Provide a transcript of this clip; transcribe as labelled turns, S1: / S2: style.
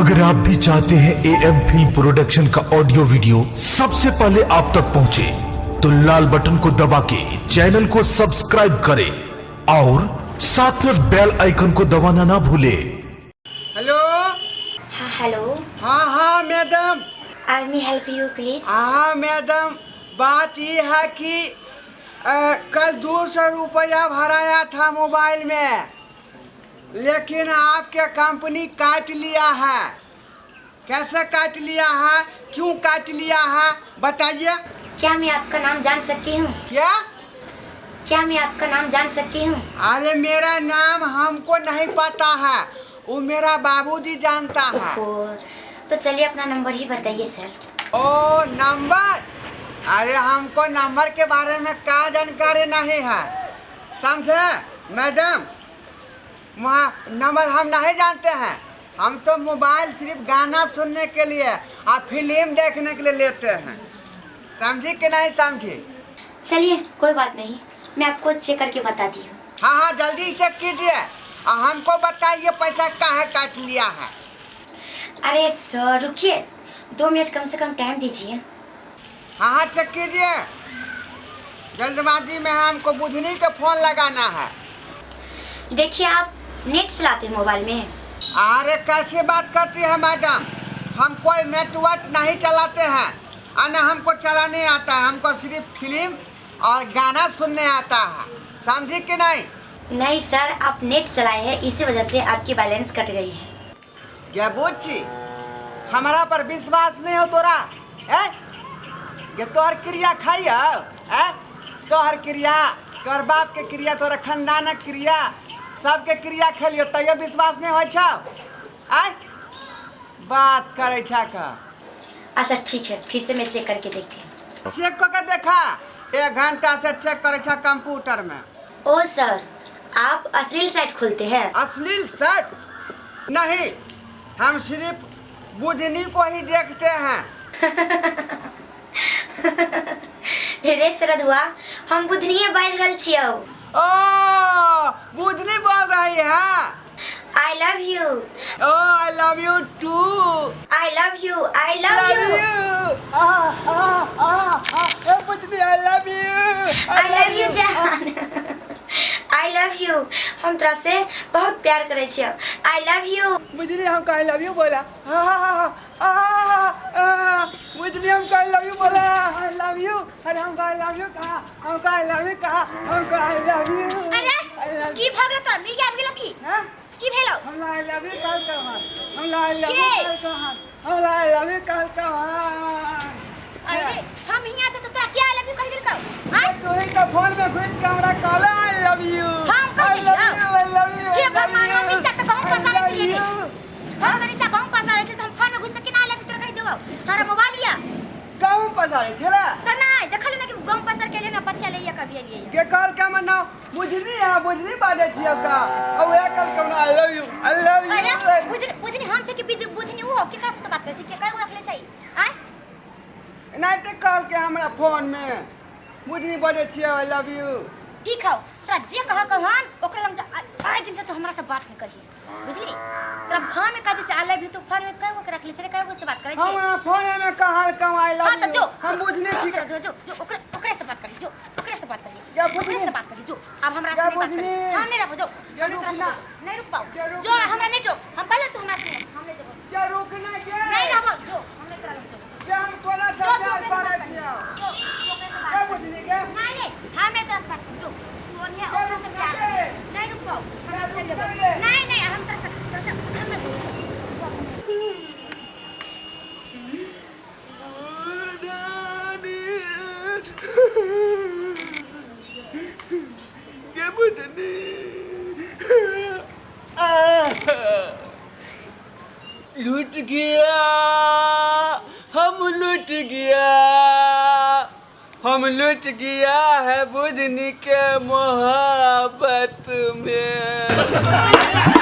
S1: अगर आप भी चाहते हैं ए एम फिल्म प्रोडक्शन का ऑडियो वीडियो सबसे पहले आप तक पहुंचे, तो लाल बटन को दबा के चैनल को सब्सक्राइब करें और साथ में बेल आइकन को दबाना ना भूलें।
S2: हेलो।
S3: हाँ, हेलो।
S2: हाँ हाँ madam.
S3: I may help you please?
S2: हाँ मैडम, बात ये है कि कल 200 रुपया भराया था मोबाइल में, लेकिन आपके कंपनी काट लिया है। कैसे काट लिया है, क्यों काट लिया है, बताइए।
S3: क्या मैं आपका नाम जान सकती हूँ?
S2: क्या?
S3: क्या मैं आपका नाम जान सकती हूँ?
S2: अरे मेरा नाम हमको नहीं पता है, वो मेरा बाबूजी जानता है।
S3: ओहो, तो चलिए अपना नंबर ही बताइए सर।
S2: ओ नंबर? अरे हमको नंबर के बारे में का जानकारी नहीं है, समझे मैडम? वहाँ नंबर हम नहीं जानते हैं। हम तो मोबाइल सिर्फ गाना सुनने के लिए और फिल्म देखने के लिए लेते हैं, समझी कि नहीं समझी?
S3: चलिए कोई बात नहीं, मैं आपको चेक करके बताती हूँ।
S2: हाँ हाँ जल्दी चेक कीजिए और हमको बताइए पैसा काहे काट लिया है।
S3: अरे सर रुकिए, 2 मिनट कम से कम टाइम दीजिए।
S2: हाँ हाँ चेक कीजिए, जल्दबाजी में है, हमको बुधनी के फोन लगाना है।
S3: देखिए आप नेट चलाते हैं मोबाइल में?
S2: अरे कैसे बात करती है मैडम, हम कोई नेटवर्क नहीं चलाते हैं और न हमको चलाने आता है। हमको सिर्फ फिल्म और गाना सुनने आता है, समझी कि नहीं?
S3: नहीं सर, आप नेट चलाए हैं, इसी वजह से आपकी बैलेंस कट गई है।
S2: क्या बुच्ची, हमारा पर विश्वास नहीं हो तोरा? है ये तोहर क्रिया खाई हो? है तोहर क्रिया, तोहर बाप के क्रिया, तोहर खानदानक क्रिया, सबके क्रिया खेलियो तैयो विश्वास नहीं होइ छौ? आय बात करे छा का।
S3: अच्छा ठीक है, फिर से मैं चेक करके देखती हूँ।
S2: चेक करके देखा, 1 घंटा से चेक करे छा कंप्यूटर में।
S3: ओ सर, आप अश्लील साइट खोलते हैं?
S2: अश्लील साइट नहीं, हम सिर्फ बुधनी को ही देखते हैं।
S3: रे शरद हुआ, हम बुधनीये बाजि रहल छियौ।
S2: ओ बुधनी बोल रही है।
S3: I love you.
S2: Oh I love you too.
S3: I love you, I love you.
S2: आ आ आ आ ए Budhni, I love you.
S3: I love you जान, I love you. हम तोरा से बहुत प्यार करै छियौ। I love you.
S2: Budhni हमको I love you बोला। आ, बुधनी हमको I love you बोला। I love you. अरे हमको I love you कहा, हमको I love you कहा, हमको I love you.
S4: अरे की भऽ गेल तोरा? मिर्गी आबि गेलौ की?
S2: हैं?
S4: की भेलौ?
S2: हमरा I love you कहल कहाँ, हमरा I love you
S4: के?
S2: कहल कहाँ, हमरा I love you कहल कहाँ।
S4: अरे हम हियां से तो तोरा के I love you कहि देलकौ? आँय?
S2: तू ही तो फोन में घुस के हमरा कहला I love you.
S4: हम कहि
S2: I love
S4: देलियौ?
S2: You, I love you.
S4: हे भगवान, हम नीचा तऽ गहूँम पसारै छलियै रे। हम तऽ नीचा गहूँम पसारै छलियै तऽ हम फोन में घुसि कऽ केना I love you तोरा कहि देबौ? हमरा मोबाइल यऽ।
S2: गहूँम पसारै छला?
S4: तऽ नहि, देखलियै ने कि गहूँम पसारि के एलियै ने, पथिया लैये कऽ अभी एलियै।
S2: के कहल के हमर नाम बुझनी है? बुझनी बाजै छियै का? आ उहे कहल के हमरा I love you, I love you.
S4: अरे बुझनी, बुझनी हम छै कि बुझनी उ हो? केकरा से तो बात करै छै? के कए गो रखले छै? आँय?
S2: नहि तऽ कहल के हमरा फोन में बुझनी बाजै छियै I love you.
S4: ठीक हौ, तोरा जे कहल कहन ओकरा लग जा। आइ दिन से तू हमरा से बात नहीं करही, बुझली? तोरा फोन में कह दै छै I love you, तू फोन में कए गो के रखले छै रे? कए गो से बात करै छै?
S2: हमरा फोन में कहल के I love
S4: हाँ
S2: you.
S4: तऽ जो।
S2: हम बुझनी छी।
S4: जो जो जो, ओकरे ओकरे से बात करही, जो ओकरे से बात करही।
S2: या
S4: ओकरे
S2: बुझनी।
S4: से बात करही जो। अब हमरा से
S2: या
S4: नहीं बात करही।
S2: बुझनी।
S4: हम नहीं रहबो, जो।
S2: या
S4: हम तोरा से
S2: रुकना।
S4: नहीं रुक पाओ।
S2: या रुकना।
S4: जो हमरा नहीं, जो हम कहले तू हमरा से नहीं, हम नहीं जेबो।
S2: क्या रुकना के?
S4: नहीं रहबो, जो हम नहीं तोरा लग, जो।
S2: के हम तोरा से
S4: जो तू
S2: प्यार
S4: ओकरे से
S2: करै
S4: बात करही।
S2: छियौ।
S4: जो तू ओकरे से बात
S2: क्या
S4: करही।
S2: बुझनी के?
S4: नहीं नहीं, हम नहीं तोरा से बात करब, जो तू ओनिहे
S2: क्या
S4: ओकरे से
S2: रुकना
S4: प्यार
S2: के?
S4: कर। नहीं रुक पाओ, हम
S2: क्या
S4: चल जेबो।
S2: रुकना के?
S4: नहीं नहीं, हम तोरा से हम नहीं बोलबो, जो।
S2: के बुझनी, लूट गया हम, लूट गया हम, लूट गया है बुधनी के मोहब्बत में।